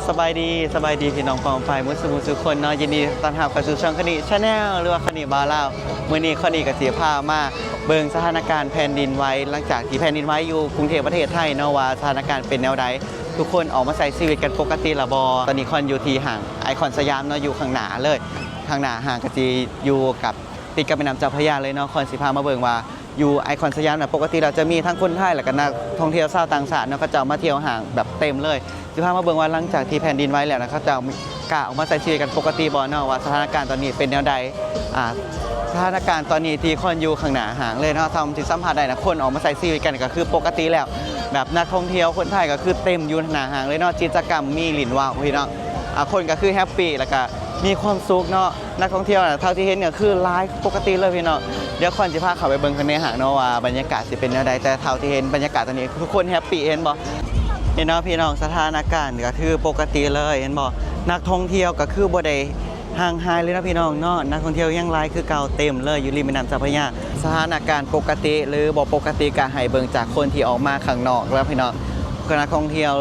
ສະບາຍດີ ສະບາຍດີພີ່ນ້ອງປ້ອງປາຍໝົດສູ່ໝູ່ສູ່ຄົນເນາະ, ຍິນດີຕ້ອນຮັບເຂົ້າສູ່ຊ່ອງຄະນິ Channel ຫຼືວ່າຄະນິບ່າວລາວ. ມື້ນີ້ຄະນິກໍຊິພາມາເບິ່ງສະຖານະການແຜ່ນດິນໄຫວ ຫຼັງຈາກທີ່ແຜ່ນດິນໄຫວຢູ່ກຸງເທບປະເທດໄທເນາະ ວ່າສະຖານະການເປັນແນວໃດ, ທຸກຄົນອອກມາໃຊ້ຊີວິດກັນປົກກະຕິລະບໍ່. ຕອນນີ້ຄອນຢູ່ທີ່ຫ້າງໄອຄອນສະຫຍາມເນາະ ຢູ່ຂ້າງໜ້າເລີຍ, ຂ້າງໜ້າຫ້າງກໍຊິຢູ່ກັບ ຕິດກັບແມ່ນ້ຳເຈົ້າພະຍາເລີຍເນາະ. ຄອນຊິພາມາເບິ່ງວ່າຢູ່ໄອຄອນສະຫຍາມນະ ປົກກະຕິແລ້ວຈະມີທັງຄົນໄທ ແລ້ວກໍນັກທ່ອງທ່ຽວຊາວຕ່າງຊາດເນາະ ເຂົາເຈົ້າມາທ່ຽວຫ້າງແບບເຕັມເລີຍ. ຊິພາມາເບິ່ງວ່າຫຼັງຈາກທີ່ແຜ່ນດິນໄຫວແລ້ວນະ ເຂົາເຈົ້າກ້າອອກມາໃຊ້ຊີວິດກັນປົກກະຕິບໍ່ເນາະ ວ່າສະຖານະການຕອນນີ້ເປັນແນວໃດ. ອ່າ ສະຖານະການຕອນນີ້ທີ່ຄອນຢູ່ຂ້າງໜ້າຫ້າງເລີຍເນາະ ເທົ່າທີ່ສຳພາດໄດ້ນະ ຄົນອອກມາໃຊ້ຊີວິດກັນກໍຄືປົກກະຕິແລ້ວ, ແບບນັກທ່ອງທ່ຽວຄົນໄທກໍຄືເຕັມຢູ່ໜ້າຫ້າງເລີຍເນາະ. ກິດຈະກຳມີຫຼິ້ນວ່າວພີ່ນ້ອງ, ອ່າ ຄົນກໍຄືແຮັບປີ ແລ້ວກໍມີຄວາມສຸກເນາະ. ນັກທ່ອງທ່ຽວນະ ເທົ່າທີ່ເຫັນກໍຄືຫຼາຍປົກກະຕິເລີຍພີ່ນ້ອງ. ດຽວຄອນຊິພາເຂົ້າໄປເບິ່ງຂ້າງໃນຫ້າງເນາະ ວ່າບັນຍາກາດຊິເປັນແນວໃດ, ແຕ່ເທົ່າທີ່ເຫັນບັນຍາກາດຕອນນີ້ ທຸກຄົນແຮັບປີ ເຫັນບໍ່? ເຫັນເນາະພີ່ນ້ອງ, ສະຖານະການກໍຄືປົກກະຕິເລີຍ ເຫັນບໍ່? ນັກທ່ອງທ່ຽວກໍຄືບໍ່ໄດ້ຫ່າງຫາຍເລີຍເນາະພີ່ນ້ອງເນາະ, ນັກທ່ອງທ່ຽວຍັງຫຼາຍຄືເກົ່າ ເຕັມເລີຍຢູ່ລິມແມ່ນ້ຳເຈົ້າພະຍາ. ສະຖານະການປົກກະຕິ ຫຼື ບໍ່ປົກກະຕິ ກໍໃຫ້ເບິ່ງຈາກຄົນທີ່ອອກມາຂ້າງນອກແລ້ວພີ່ນ້ອງ. ນັກທ່ອງທ່ຽວ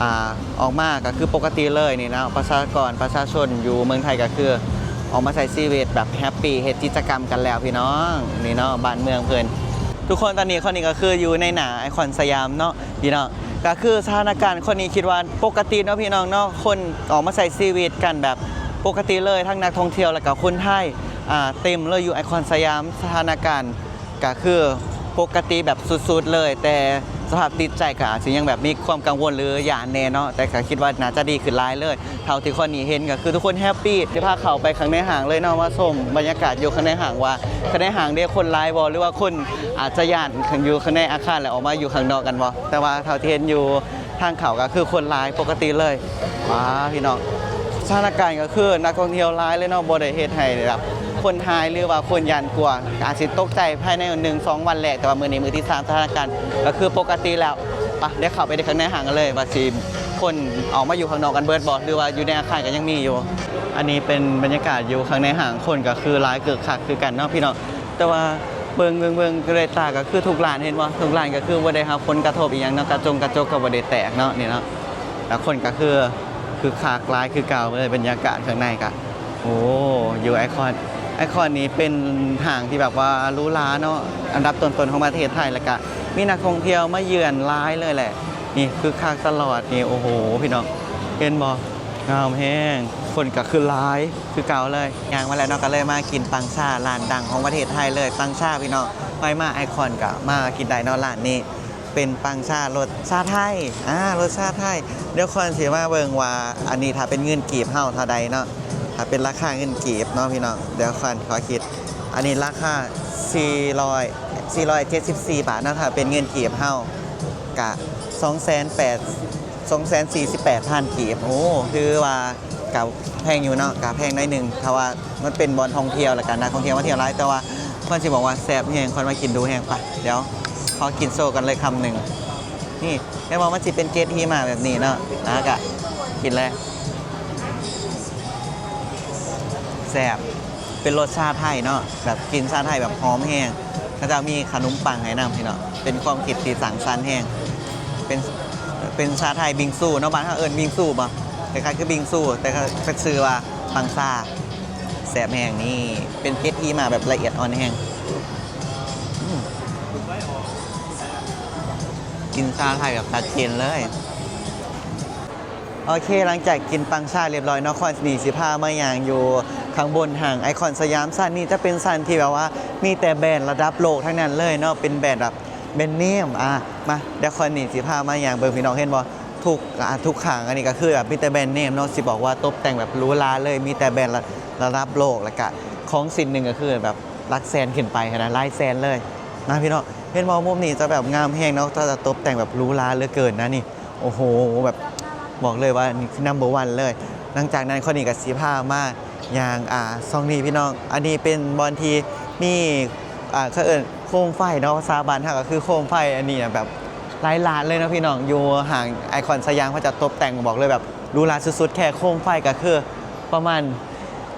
ອ່າ ອອກມາກໍຄືປົກກະຕິເລີຍນີ້ເນາະ, ປະຊາກອນ ປະຊາຊົນຢູ່ເມືອງໄທກໍຄືອອກມາໃຊ້ຊີວິດແບບແຮັບປີ ເຮັດກິດຈະກຳກັນແລ້ວພີ່ນ້ອງ. ນີ້ເນາະ ບ້ານເມືອງເພິ່ນ. ທຸກຄົນ ຕອນນີ້ຄອນນີ້ກໍຄືຢູ່ໃນໜ້າໄອຄອນສະຫຍາມເນາະພີ່ນ້ອງ, ກໍຄືສະຖານະການຄອນນີ້ຄິດວ່າປົກກະຕິເນາະພີ່ນ້ອງເນາະ, ຄົນອອກມາໃຊ້ຊີວິດກັນແບບປົກກະຕິເລີຍ ທັງນັກທ່ອງທ່ຽວ ແລ້ວກໍຄົນໄທ ອ່າ ເຕັມເລີຍຢູ່ໄອຄອນສະຫຍາມ. ສະຖານະການ ກະຄືປົກກະຕິແບບສຸດໆເລີຍ, ແຕ່ສະພາບຈິດໃຈກະອາດຊິຍັງແບບມີຄວາມກັງວົນ ຫຼື ຢ້ານແດ່ເນາະ, ແຕ່ກະຄິດວ່າໜ້າຈະດີຂຶ້ນຫຼາຍເລີຍ. ເທົ່າທີ່ຄອນນີ້ເຫັນກະຄືທຸກຄົນແຮບປີ. ຊິພາເຂົ້າໄປຂ້າງໃນຫ້າງເລີຍເນາະ, ມາຊົມບັນຍາກາດຢູ່ຂ້າງໃນຫ້າງວ່າ ຂ້າງໃນຫ້າງເດ ຄົນຫຼາຍບໍ່ ຫຼືວ່າຄົນອາດຈະຢ້ານຢູ່ຂ້າງໃນອາຄານ ແລ້ວອອກມາຢູ່ຂ້າງນອກກັນບໍ່. ແຕ່ວ່າເທົ່າທີ່ເຫັນຢູ່ ທາງເຂົ້າກໍຄືຄົນຫຼາຍປົກກະຕິເລີຍ. ວ້າ ພີ່ນ້ອງ, ສະຖານະການກໍຄືນັກທ່ອງທ່ຽວຫຼາຍເລີຍເນາະ, ບໍ່ໄດ້ເຮັດໃຫ້ແບບຄົນຫາຍ ຫຼືວ່າຄົນຢ້ານກົວ, ອາດຊິຕົກໃຈພາຍໃນໜຶ່ງສອງວັນແລກ, ແຕ່ວ່າມື້ນີ້ມື້ທີສາມ ສະຖານະການກໍຄືປົກກະຕິແລ້ວ. ໄປ ດຽວເຂົ້າໄປໃນຂ້າງໃນຫ້າງກັນເລີຍ ວ່າຊິຄົນອອກມາຢູ່ຂ້າງນອກກັນເບິດບໍ່ ຫຼືວ່າຢູ່ໃນອາຄານກໍຍັງມີຢູ່. ອັນນີ້ເປັນບັນຍາກາດຢູ່ຂ້າງໃນຫ້າງ, ຄົນກໍຄືຫຼາຍຄຶກຄັກຄືກັນເນາະ ພີ່ນ້ອງ. ແຕ່ວ່າເບິ່ງ ເບິ່ງ ເບິ່ງດ້ວຍຕາກໍຄືທຸກຮ້ານ ເຫັນບໍ່? ທຸກຮ້ານກໍຄືບໍ່ໄດ້ຮັບຜົນກະທົບອີ່ຫຍັງເນາະ, ກະຈົງກະຈົກກໍບໍ່ໄດ້ແຕກເນາະ ນີ້ເນາະ. ແລ້ວຄົນກໍຄືຄຶກຄັກຫຼາຍຄືເກົ່າເລີຍ. ບັນຍາກາດຂ້າງໃນກໍ ໂອ້ ຢູ່ໄອຄອນ, ໄອຄອນນີ້ເປັນຫ້າງທີ່ແບບວ່າຫຼູຫຼາເນາະ, ອັນດັບຕົ້ນໆຂອງປະເທດໄທ, ແລ້ວກໍມີນັກທ່ອງທ່ຽວມາເຢືອນຫຼາຍເລີຍແຫຼະ. ນີ້ຄຶກຄັກຕະຫຼອດນີ້. ໂອ້ໂຫ ພີ່ນ້ອງ ເຫັນບໍ່? ງາມແຮງ, ຄົນກໍຄືຫຼາຍ ຄືເກົ່າເລີຍ. ຍ່າງມາແລ້ວເນາະ ກໍເລີຍມາກິນປັງຊາ ຮ້ານດັງຂອງປະເທດໄທເລີຍ. ປັງຊາ ພີ່ນ້ອງ, ໃຜມາໄອຄອນກໍມາກິນໄດ້ເນາະ ຮ້ານນີ້. ເປັນປັງຊາລົດຊາໄທ, ອ່າ ລົດຊາໄທ. ດຽວຄອນຊິມາເບິ່ງວ່າ ອັນນີ້ຖ້າເປັນເງິນກີບເຮົາເທົ່າໃດເນາະ, ຖ້າເປັນລາຄາເງິນກີບເນາະ ພີ່ນ້ອງ. ດຽວຄອນຂໍຄິດ, ອັນນີ້ລາຄາສີ່ຮ້ອຍ ສີ່ຮ້ອຍເຈັດສິບສີ່ບາດເນາະ, ຖ້າເປັນເງິນກີບເຮົາກະສອງແສນແປດ ສອງແສນສີ່ສິບແປດພັນກີບ. ໂອ້ ຖືວ່າ ກະແພງຢູ່ເນາະ, ກະແພງໜ້ອຍໜຶ່ງ ເພາະວ່າມັນເປັນບ່ອນທ່ອງທ່ຽວ ແລ້ວກະນັກທ່ອງທ່ຽວມາທ່ຽວຫຼາຍ. ແຕ່ວ່າຄອນຊິບອກວ່າແຊບແຮງ, ຄອນມາກິນດູແຮງ. ໄປ ດຽວຂໍກິນໂຊກັນເລີຍຄຳໜຶ່ງ. ນີ້ ແມ່ນບໍ່ ມັນຊິເປັນເກັດຫິມະແບບນີ້ເນາະ, ອາ ກະກິນເລີຍ. ແຊບ, ເປັນລົດຊາໄທເນາະ, ແບບກິ່ນຊາໄທແບບຫອມແຮງ. ເຂົາເຈົ້າມີຂະໜົມປັງໃຫ້ນຳ ພີ່ນ້ອງ, ເປັນຄວາມຄິດທີ່ສ້າງສັນແຮງ. ເປັນ ເປັນຊາໄທບິງຊູເນາະ, ບ້ານເຮົາເອີ້ນບິງຊູບໍ່? ຄ້າຍໆຄືບິງຊູ ແຕ່ເຂົາເອີ້ນຊື່ວ່າປັງຊາ. ແຊບແຮງ. ນີ້ເປັນເກັດຫິມະແບບລະອຽດອ່ອນແຮງ. ອືມ ກິ່ນຊາໄທແບບຊັດເຈນເລີຍ. ໂອເຄ ຫຼັງຈາກກິນປັງຊາລຽບຮ້ອຍເນາະ, ຄອນນີ້ຊິພາມາຍ່າງຢູ່ຂ້າງບົນຫ້າງໄອຄອນສະຫຍາມ. ຊັ້ນນີ້ຈະເປັນຊັ້ນທີ່ແບບວ່າມີແຕ່ແບຣນລະດັບໂລກທັງນັ້ນເລີຍເນາະ, ເປັນແບຣນແບບແບຣນເນມ. ອາ ມາ ດຽວຄອນນີ້ຊິພາມາຍ່າງເບິ່ງ ພີ່ນ້ອງເຫັນບໍ່? ທຸກ ອາ ທຸກຂ້າງອັນນີ້ກໍຄືແບບມີແຕ່ແບຣນເນມເນາະ, ຊິບອກວ່າຕົບແຕ່ງແບບຫຼູຫຼາເລີຍ, ມີແຕ່ແບຣນລະ ລະດັບໂລກ, ແລ້ວກະຂອງຊິ້ນໜຶ່ງກໍຄືແບບຫຼັກແສນຂຶ້ນໄປຫັ້ນນະ, ຫຼາຍແສນເລີຍນະ ພີ່ນ້ອງ. ເຫັນບໍ່? ມຸມນີ້ຈະແບບງາມແຮງເນາະ, ຈະ ຈະຕົບແຕ່ງແບບຫຼູຫຼາເຫຼືອເກີນນະນີ້. ໂອ້ໂຫ ແບບບອກເລີຍວ່ານີ້ຄືນຳເບີວັນເລີຍ. ຫຼັງຈາກນັ້ນ ຄອນນີ້ກໍຊິພາມາຍ່າງ ອ່າ ຊ່ອງນີ້ພີ່ນ້ອງ, ອັນນີ້ເປັນບ່ອນທີ່ມີ ອ່າ ເຂົາເອີ້ນໂຄມໄຟເນາະ, ພາສາບ້ານເຮົາກໍຄືໂຄມໄຟ. ອັນນີ້ນະແບບຫຼາຍລ້ານເລີຍເນາະ ພີ່ນ້ອງ, ຢູ່ຫ້າງໄອຄອນສະຫຍາມເຂົາເຈົ້າຕົບແຕ່ງ ບອກເລີຍແບບຫຼູຫຼາສຸດໆ. ແຄ່ໂຄມໄຟກໍຄືປະມານ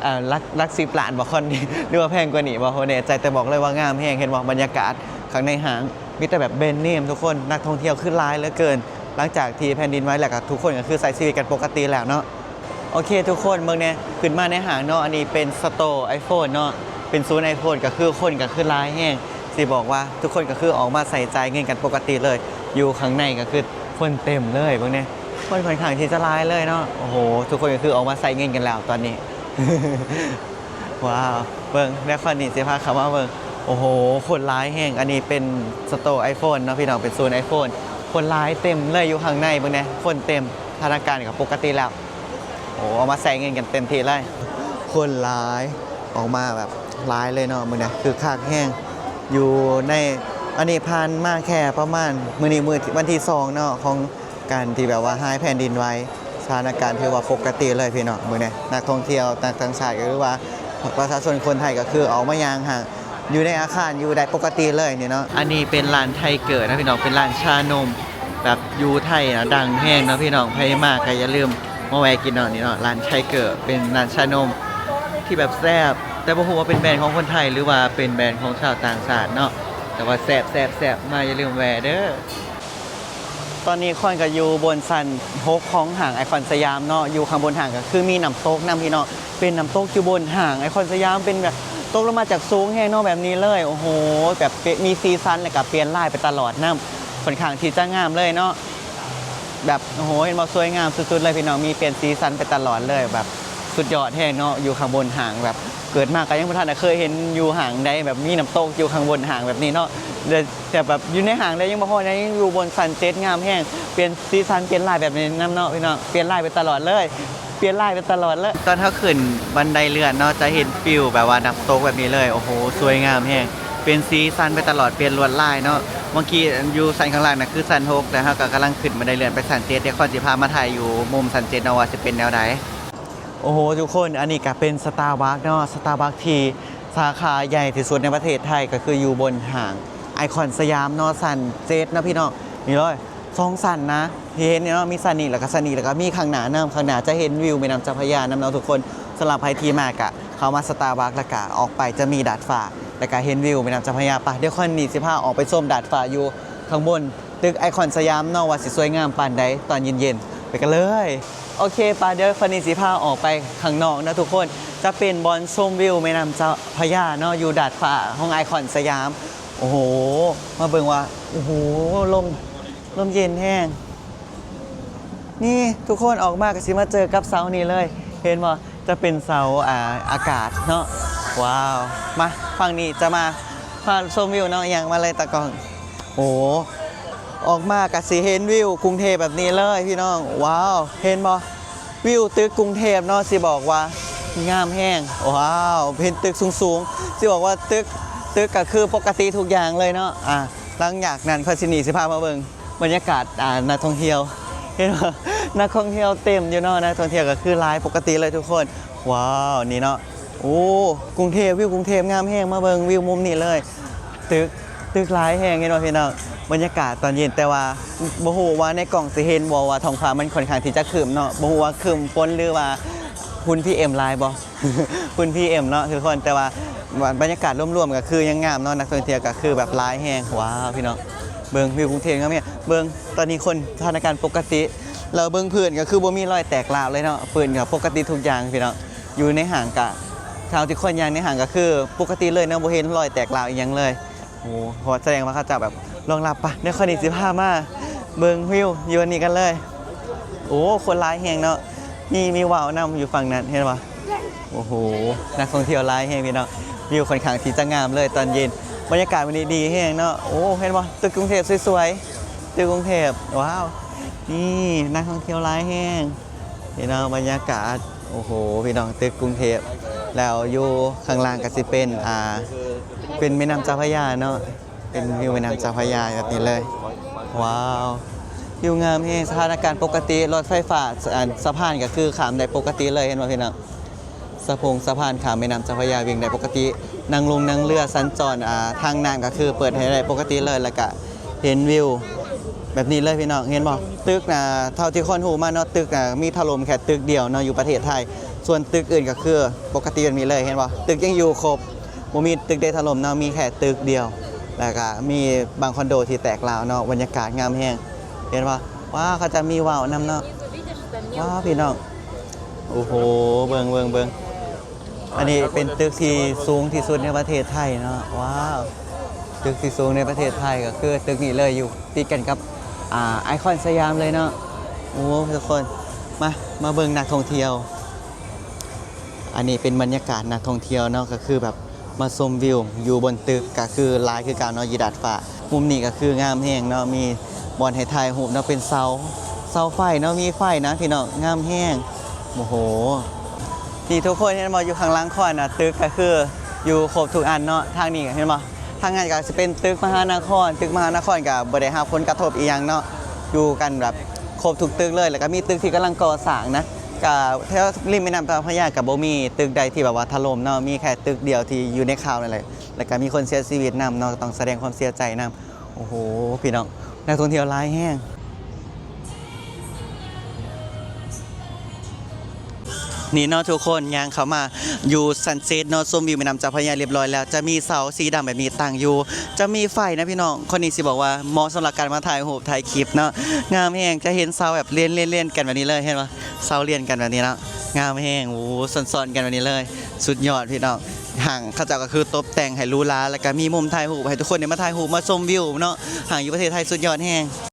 ເອີ ຫຼັກ ຫຼັກສິບລ້ານບໍ່ ຄອນນີ້ ຫຼືວ່າແພງກວ່ານີ້ບໍ່ ບໍ່ແນ່ໃຈ, ແຕ່ບອກເລີຍວ່າງາມແຮງ. ເຫັນບໍ່? ບັນຍາກາດຂ້າງໃນຫ້າງມີແຕ່ແບບແບຣນເນມທຸກຄົນ, ນັກທ່ອງທ່ຽວຄືຫຼາຍເຫຼືອເກີນ. ຫຼັງຈາກທີ່ແຜ່ນດິນໄຫວແລ້ວກໍທຸກຄົນກໍຄືໃຊ້ຊີວິດກັນປົກກະຕິແລ້ວເນາະ. ໂອເຄ ທຸກຄົນເບິ່ງແດ່ ຂຶ້ນມາໃນຫ້າງເນາະ ອັນນີ້ເປັນສະໂຕໄອໂຟນເນາະ ເປັນສູນໄອໂຟນ ກໍຄືຄົນກໍຄືຫຼາຍແຮງ ຊິບອກວ່າທຸກຄົນກໍຄືອອກມາໃຊ້ຈ່າຍເງິນກັນປົກກະຕິເລີຍ. ຢູ່ຂ້າງໃນກໍຄືຄົນເຕັມເລີຍ ເບິ່ງແດ່ ຄົນຂ້ອນຂ້າງທີ່ຈະຫຼາຍເລີຍເນາະ. ໂອ້ໂຫ ທຸກຄົນກໍຄືອອກມາໃຊ້ເງິນກັນແລ້ວຕອນນີ້. ວ້າວ ເບິ່ງ ແລ້ວຄາວນີ້ຊິພາເຂົ້າມາເບິ່ງ ໂອ້ໂຫ ຄົນຫຼາຍແຮງ. ອັນນີ້ເປັນສະໂຕໄອໂຟນເນາະພີ່ນ້ອງ ເປັນສູນໄອໂຟນ ຄົນຫຼາຍເຕັມເລີຍຢູ່ຂ້າງໃນ. ເບິ່ງແດ່ ຄົນເຕັມ ສະຖານະການກໍປົກກະຕິແລ້ວ. ໂອ້ ອອກມາໃຊ້ເງິນກັນເຕັມທີ່ເລີຍ ຄົນຫຼາຍ ອອກມາແບບຫຼາຍເລີຍເນາະ. ເບິ່ງແດ່ ຄຶກຄັກແຮງ ຢູ່ໃນ ອັນນີ້ຜ່ານມາແຄ່ປະມານ ມື້ນີ້ມື້ວັນທີສອງເນາະ ຂອງ ການທີ່ແບບວ່າຫາຍແຜ່ນດິນໄຫວ ສະຖານະການຖືວ່າປົກກະຕິເລີຍພີ່ນ້ອງ. ເບິ່ງແດ່ ນັກທ່ອງທ່ຽວ ນັກຕ່າງຊາດ ຫຼືວ່າປະຊາຊົນຄົນໄທກໍຄືອອກມາຍ່າງຫ້າງ ຢູ່ໃນອາຄານຢູ່ໄດ້ປົກກະຕິເລີຍນີ້ເນາະ. ອັນນີ້ເປັນຮ້ານໄທເກີເນາະພີ່ນ້ອງ ເປັນຮ້ານຊານົມ ແບບຢູ່ໄທນະດັງແຮງເນາະພີ່ນ້ອງ. ໃຜມາກໍຢ່າລືມມາແວະກິນເນາະ ນີ້ເນາະ ຮ້ານໄທເກີ ເປັນຮ້ານຊານົມທີ່ແບບແຊບ ແຕ່ບໍ່ຮູ້ວ່າເປັນແບຣນຂອງຄົນໄທ ຫຼືວ່າເປັນແບຣນຂອງຊາວຕ່າງຊາດເນາະ ແຕ່ວ່າແຊບໆໆ ມາຢ່າລືມແວະເດີ. ຕອນນີ້ຄອນກໍຢູ່ບົນຊັ້ນຫົກຂອງຫ້າງໄອຄອນສະຫຍາມເນາະ ຢູ່ຂ້າງບົນຫ້າງກໍຄືມີນ້ຳຕົກນຳພີ່ນ້ອງ ເປັນນ້ຳຕົກຢູ່ບົນຫ້າງໄອຄອນສະຫຍາມ ເປັນແບບຕົກລົງມາຈາກສູງແຮງເນາະ ແບບນີ້ເລີຍ. ໂອ້ໂຫ ແບບເປ- ມີສີສັນ ແລ້ວກໍປ່ຽນລາຍໄປຕະຫຼອດນຳ ຂ້ອນຂ້າງທີ່ຈະງາມເລີຍເນາະ. ແບບ ໂອ້ໂຫ ເຫັນບໍ່ ສວຍງາມສຸດໆເລີຍພີ່ນ້ອງ ມີປ່ຽນສີສັນໄປຕະຫຼອດເລີຍ ແບບສຸດຍອດແຮງເນາະ. ຢູ່ຂ້າງບົນຫ້າງ ແບບເກີດມາກໍຍັງບໍ່ທັນໄດ້ເຄີຍເຫັນຢູ່ຫ້າງໃດ ແບບມີນ້ຳຕົກຢູ່ຂ້າງບົນຫ້າງແບບນີ້ເນາະ. ແຕ່ແບບຢູ່ໃນຫ້າງແລ້ວຍັງບໍ່ພໍໃດ ຍັງຢູ່ບົນຊັ້ນເຈັດ ງາມແຮງ ປ່ຽນສີສັນ ປ່ຽນລາຍແບບນີ້ນຳເນາະພີ່ນ້ອງ ປ່ຽນລາຍໄປຕະຫຼອດເລີຍ ປ່ຽນລາຍໄປຕະຫຼອດເລີຍ. ຕອນເຮົາຂຶ້ນບັນໄດເລື່ອນເນາະ ຈະເຫັນວິວແບບວ່ານ້ຳຕົກແບບນີ້ເລີຍ. ໂອ້ໂຫ ສວຍງາມແຮງ ປ່ຽນສີສັນໄປຕະຫຼອດ ປ່ຽນລວດລາຍເນາະ. ເມື່ອກີ້ຢູ່ຊັ້ນຂ້າງລ່າງນະຄືຊັ້ນຫົກ ແຕ່ເຮົາກໍກຳລັງຂຶ້ນບັນໄດເລື່ອນໄປຊັ້ນເຈັດ ດຽວຄອນຊິພາມາຖ່າຍຢູ່ມຸມຊັ້ນເຈັດເນາະ ວ່າຊິເປັນແນວໃດ. ໂອ້ໂຫ ທຸກຄົນ ອັນນີ້ກໍເປັນສະຕາບັກເນາະ ສະຕາບັກທີ່ສາຂາໃຫຍ່ທີ່ສຸດໃນປະເທດໄທ ກໍຄືຢູ່ບົນຫ້າງໄອຄອນສະຫຍາມເນາະ ຊັ້ນເຈັດເນາະພີ່ນ້ອງ. ນີ້ເລີຍ ສອງຊັ້ນນະ ທີ່ເຫັນນີ້ເນາະ ມີຊັ້ນນີ້ ແລ້ວກໍຊັ້ນນີ້ ແລ້ວກໍມີຂ້າງໜ້ານຳ ຂ້າງໜ້າຈະເຫັນວິວແມ່ນ້ຳເຈົ້າພະຍານຳເນາະທຸກຄົນ. ສຳລັບໃຜທີ່ມາກະເຂົ້າມາສະຕາບັກ ແລ້ວກະອອກໄປຈະມີດາດຟ້າ ແລ້ວກະເຫັນວິວແມ່ນ້ຳເຈົ້າພະຍາ. ໄປ ດຽວຄອນນີ້ຊິພາອອກໄປຊົມດາດຟ້າຢູ່ຂ້າງບົນຕຶກໄອຄອນສະຫຍາມເນາະ ວ່າຊິສວຍງາມປານໃດຕອນເຢັນໆ ໄປກັນເລີຍ. ໂອເຄ ໄປ ດຽວຄອນນີ້ຊິພາອອກໄປຂ້າງນອກເນາະທຸກຄົນ ຈະເປັນບ່ອນຊົມວິວແມ່ນ້ຳເຈົ້າພະຍາເນາະ ຢູ່ດາດຟ້າຂອງໄອຄອນສະຫຍາມ. ໂອ້ໂຫ ມາເບິ່ງວ່າ ໂອ້ໂຫ ລົມ ລົມເຢັນແຮງ. ນີ້ທຸກຄົນ ອອກມາກໍຊິມາເຈີກັບເສົານີ້ເລີຍ ເຫັນບໍ່ ຈະເປັນເສົາ ອາ ອາກາດເນາະ. ວ້າວ ມາຝັ່ງນີ້ຈະມາ ພາຊົມວິວເນາະ ຍ່າງມາເລີຍຕາກ້ອງ. ໂອ້ ອອກມາກໍຊິເຫັນວິວກຸງເທບແບບນີ້ເລີຍພີ່ນ້ອງ. ວ້າວ ເຫັນບໍ່ ວິວຕຶກກຸງເທບເນາະ ຊິບອກວ່າງາມແຮງ. ວ້າວ ເຫັນຕຶກສູງໆ ຊິບອກວ່າຕຶກ ຕຶກກໍຄືປົກກະຕິທຸກຢ່າງເລີຍເນາະ. ອາ ຫຼັງຈາກນັ້ນ ຄອນຊິນີ້ຊິພາມາເບິ່ງ ບັນຍາກາດ ອ່າ ນັກທ່ອງທ່ຽວ ເຫັນບໍ່ ນັກທ່ອງທ່ຽວເຕັມຢູ່ເນາະ ນັກທ່ອງທ່ຽວກໍຄືຫຼາຍປົກກະຕິເລີຍທຸກຄົນ. ວ້າວ ນີ້ເນາະ ໂອ້ ກຸງເທບ ວິວກຸງເທບງາມແຮງ. ມາເບິ່ງວິວມຸມນີ້ເລີຍ ຕຶກ ຕຶກຫຼາຍແຮງ ເຫັນບໍ່ພີ່ນ້ອງ. ບັນຍາກາດຕອນເຢັນ ແຕ່ວ່າບໍ່ຮູ້ວ່າໃນກ້ອງຊິເຫັນບໍ່ວ່າທ້ອງຟ້າມັນຂ້ອນຂ້າງທີ່ຈະຄຶ້ມເນາະ ບໍ່ຮູ້ວ່າຄຶ້ມຝົນ ຫຼືວ່າຝຸ່ນ ພີເອັມ ຫຼາຍບໍ່ ຝຸ່ນ ພີເອັມ ເນາະທຸກຄົນ. ແຕ່ວ່າບັນຍາກາດລວມໆກໍຄືຍັງງາມເນາະ ນັກທ່ອງທ່ຽວກໍຄືແບບຫຼາຍແຮງ. ວ້າວ ພີ່ນ້ອງ ເບິ່ງວິວກຸງເທບງາມແຮງ. ເບິ່ງຕອນນີ້ຄົນ ສະຖານະການປົກກະຕິ ແລ້ວເບິ່ງພື້ນກໍຄືບໍ່ມີລອຍແຕກລາວເລີຍເນາະ ພື້ນກໍປົກກະຕິທຸກຢ່າງພີ່ນ້ອງ. ຢູ່ໃນຫ້າງກະ ເທົ່າທີ່ຂ້ອຍຍ່າງໃນຫ້າງກໍຄືປົກກະຕິເລີຍເນາະ ບໍ່ເຫັນລອຍແຕກລາວອີ່ຫຍັງເລີຍ. ໂອ້ ເພາະສະແດງວ່າເຂົາເຈົ້າແບບລອງຮັບ. ໄປ ດຽວຄອນນີ້ຊິພາມາເບິ່ງວິວຢູ່ອັນນີ້ກັນເລີຍ. ໂອ້ ຄົນຫຼາຍແຮງເນາະ ມີ ມີວາວນຳຢູ່ຝັ່ງນັ້ນ ເຫັນບໍ່. ໂອ້ໂຫ ນັກທ່ອງທ່ຽວຫຼາຍແຮງພີ່ນ້ອງ. ວິວຂ້ອນຂ້າງທີ່ຈະງາມເລີຍຕອນເຢັນ ບັນຍາກາດມື້ນີ້ດີແຮງເນາະ. ໂອ້ ເຫັນບໍ່ ຕຶກກຸງເທບສວຍໆ ຕຶກກຸງເທບ. ວ້າວ ນີ້ນັກທ່ອງທ່ຽວຫຼາຍແຮງ ເຫັນເນາະ ບັນຍາກາດ. ໂອ້ໂຫ ພີ່ນ້ອງ ຕຶກກຸງເທບ ແລ້ວຢູ່ຂ້າງລ່າງກໍຊິເປັນ ອ່າ ເປັນແມ່ນ້ຳເຈົ້າພະຍາເນາະ ເປັນວິວແມ່ນ້ຳເຈົ້າພະຍາແບບນີ້ເລີຍ. ວ້າວ ວິວງາມແຮງ. ສະຖານະການປົກກະຕິ ລົດໄຟຟ້າ ອັນ ສະພານກໍຄືຂ້າມໄດ້ປົກກະຕິເລີຍ ເຫັນບໍ່ພີ່ນ້ອງ. ສະພົງສະພານຂ້າມແມ່ນ້ຳເຈົ້າພະຍາ ວິ່ງໄດ້ປົກກະຕິ ນັ່ງລົງນັ່ງເຮືອສັນຈອນ ອ່າ ທາງນ້ຳກໍຄືເປີດໃຫ້ໄດ້ປົກກະຕິເລີຍ ແລ້ວກະເຫັນວິວແບບນີ້ເລີຍພີ່ນ້ອງ. ເຫັນບໍ່ ຕຶກນະ ເທົ່າທີ່ຄອນຮູ້ມາເນາະ ຕຶກນະມີຖະຫຼົ່ມແຄ່ຕຶກດຽວເນາະ ຢູ່ປະເທດໄທ ສ່ວນຕຶກອື່ນກໍຄືປົກກະຕິແບບນີ້ເລີຍ. ເຫັນບໍ່ ຕຶກຍັງຢູ່ຄົບ ບໍ່ມີຕຶກໄດ້ຖະຫຼົ່ມເນາະ ມີແຄ່ຕຶກດຽວ ແລ້ວກະມີບາງຄອນໂດທີ່ແຕກລາວເນາະ. ບັນຍາກາດງາມແຮງ ເຫັນບໍ່ ວ້າວ ເຂົາຈະມີວ່າວນຳເນາະ. ວ້າວ ພີ່ນ້ອງ ໂອ້ໂຫ ເບິ່ງ ເບິ່ງ ເບິ່ງ ອັນນີ້ເປັນຕຶກທີ່ສູງທີ່ສຸດໃນປະເທດໄທເນາະ. ວ້າວ ຕຶກທີ່ສູງໃນປະເທດໄທກໍຄືຕຶກນີ້ເລີຍ ຢູ່ຕິດກັນກັບ ອ່າ ໄອຄອນສະຫຍາມເລີຍເນາະ. ໂອ້ ທຸກຄົນ ມາ ມາເບິ່ງນັກທ່ອງທ່ຽວ. ອັນນີ້ເປັນບັນຍາກາດນັກທ່ອງທ່ຽວເນາະ ກໍຄືແບບມາຊົມວິວຢູ່ບົນຕຶກ ກໍຄືຫຼາຍຄືເກົ່າເນາະ ຢູ່ດາດຟ້າ. ມຸມນີ້ກໍຄືງາມແຮງເນາະ ມີບ່ອນໃຫ້ຖ່າຍຮູບເນາະ ເປັນເສົາ ເສົາໄຟເນາະ ມີໄຟນະພີ່ນ້ອງ ງາມແຮງ. ໂອ້ໂຫ ນີ້ທຸກຄົນເຫັນບໍ່ ຢູ່ຂ້າງຫຼັງຂ້ອຍນະ ຕຶກກໍຄືຢູ່ຄົບທຸກອັນເນາະ. ທາງນີ້ເຫັນບໍ່ ທາງນັ້ນກໍຊິເປັນຕຶກມະຫານະຄອນ ຕຶກມະຫານະຄອນກໍບໍ່ໄດ້ຮັບຜົນກະທົບອີ່ຫຍັງເນາະ ຢູ່ກັນແບບຄົບທຸກຕຶກເລີຍ. ແລ້ວກໍມີຕຶກທີ່ກຳລັງກໍ່ສ້າງນະ ກະແຖວລິມແມ່ນ້ຳເຈົ້າພະຍາກະບໍ່ມີຕຶກໃດທີ່ແບບວ່າຖະຫຼົ່ມເນາະ ມີແຄ່ຕຶກດຽວທີ່ຢູ່ໃນຂ່າວນັ້ນແຫຼະ ແລ້ວກະມີຄົນເສຍຊີວິດນຳເນາະ ຕ້ອງສະແດງຄວາມເສຍໃຈນຳ. ໂອ້ໂຫ ພີ່ນ້ອງ ນັກທ່ອງທ່ຽວຫຼາຍແຮງ. ນີ້ເນາະທຸກຄົນ ຍ່າງເຂົ້າມາຢູ່ຊັນເຊັດເນາະ ຊົມວິວແມ່ນ້ຳເຈົ້າພະຍາຮຽບຮ້ອຍແລ້ວ ຈະມີເສົາສີດຳແບບນີ້ຕັ້ງຢູ່ ຈະມີໄຟນະພີ່ນ້ອງ. ຄົນນີ້ຊິບອກວ່າເໝາະສຳລັບການມາຖ່າຍຮູບຖ່າຍຄລິບເນາະ ງາມແຮງ. ຈະເຫັນເສົາແບບລຽນໆກັນແບບນີ້ເລີຍ ເຫັນບໍ່ ເສົາລຽນກັນແບບນີ້ເນາະ ງາມແຮງ. ໂອ້ ຊ້ອນໆກັນແບບນີ້ເລີຍ ສຸດຍອດພີ່ນ້ອງ. ຫ້າງເຂົາເຈົ້າກໍຄືຕົບແຕ່ງໃຫ້ຫຼູຫຼາ ແລ້ວກໍມີມຸມຖ່າຍຮູບໃຫ້ທຸກຄົນໄດ້ມາຖ່າຍຮູບມາຊົມວິວເນາະ. ຫ້າງຢູ່ປະເທດໄທສຸດຍອດແຮງ.